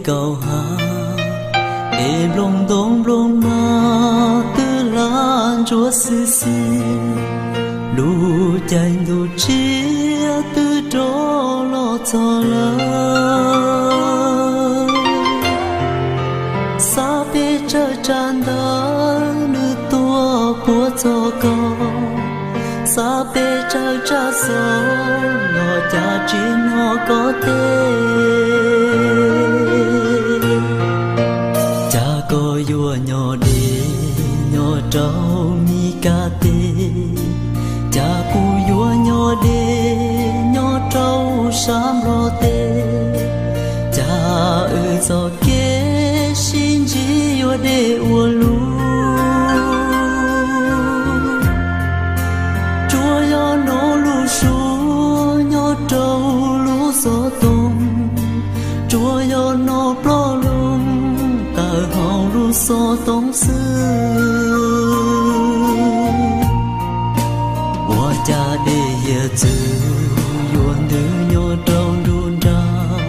Kaum hav, es nplooj ntoo nplooj nag twb hlab ntsuab xwb xwb, lub caij ntuj tsiab twb rov los txog lawm. Xav pes tsawg tsam ntawd nws tuaj puag txog koj, xav pes tsawg tsam xov los cas tsis hnov koj teb. Cas koj yuav nyob deb nyob rau Mis Kas teb, cas kuv yuav nyob deb nyob rau sab Nplog teb, cas wb txoj kev sib ntsib yuav deb ua luaj. Tsuas yog hnov lub suab nyob rau lub xov tooj, tsuas yog hnov ploj loo tawm hauv lub xov tooj xwb. Ua cas dej hiav txwv yuav ntws nyob rau nruab nrag,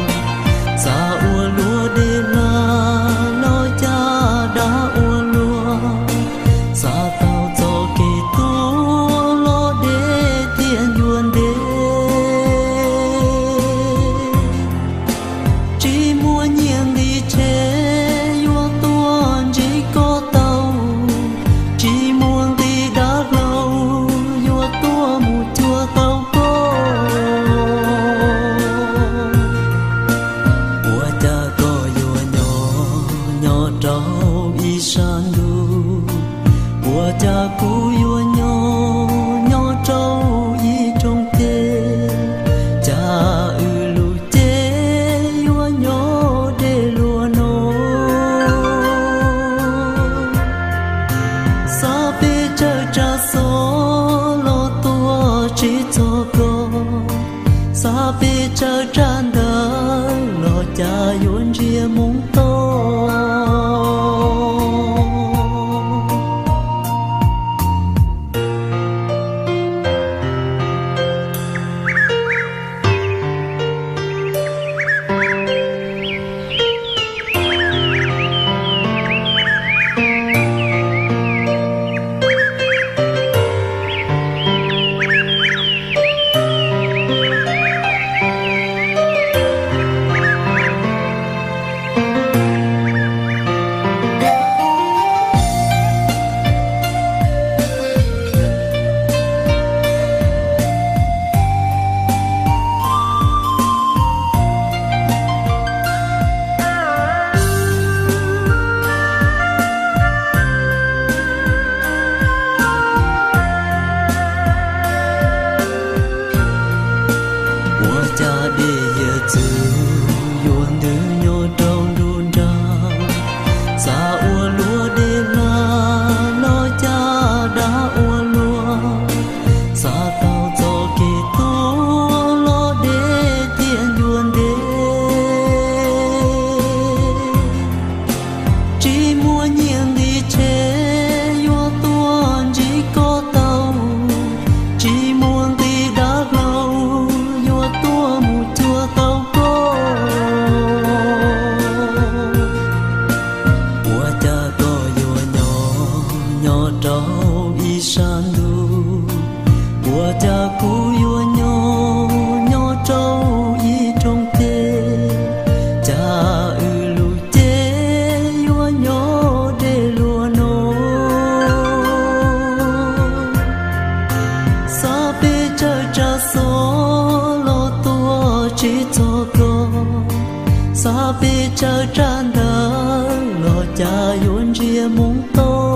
xav ua luaj dej hla los cas dav ua luaj, xav tau txoj kev tuag los deb thiaj ncua ntev. Tsis muaj nyiaj nqi tshev yuav tuaj ntsib koj tau, tsis muaj nqi dav hlau yuav tuaj mus cuag tau koj. Ua cas koj yuav nyob nyob rau ib sab ntuj, ua cas kuv yuav nyob nyob rau ib rooj teb, cas wb lub cev yuav nyob deb luaj no. Xav pes tsawg tsam xov los tuaj tsis txog koj, xav pes tsawg tsam ntawd los cas yuav ntsia mus tod. Ua cas dej hiav txwv yuav ntws nyob rau nruab nrag, xav ua luaj dej hla los cas dav ua luaj, xav tau txoj kev tuag los deb thiaj ncua ntev. Tsis muaj nyiaj nqi tshev yuav tuaj ntsib koj tau, tsis muaj nqi dav hlau yuav tuaj mus cuag tau koj. Ua cas koj yuav nyob nyob rau ib sab ntuj, ua cas kuv yuav nyob nyob rau ib rooj teb, cas wb lub cev yuav nyob deb luaj no. Xav pes tsawg tsam xov los tuaj tsis txog koj, xav pes tsawg tsam ntawd los cas yuav ntsia mus tod.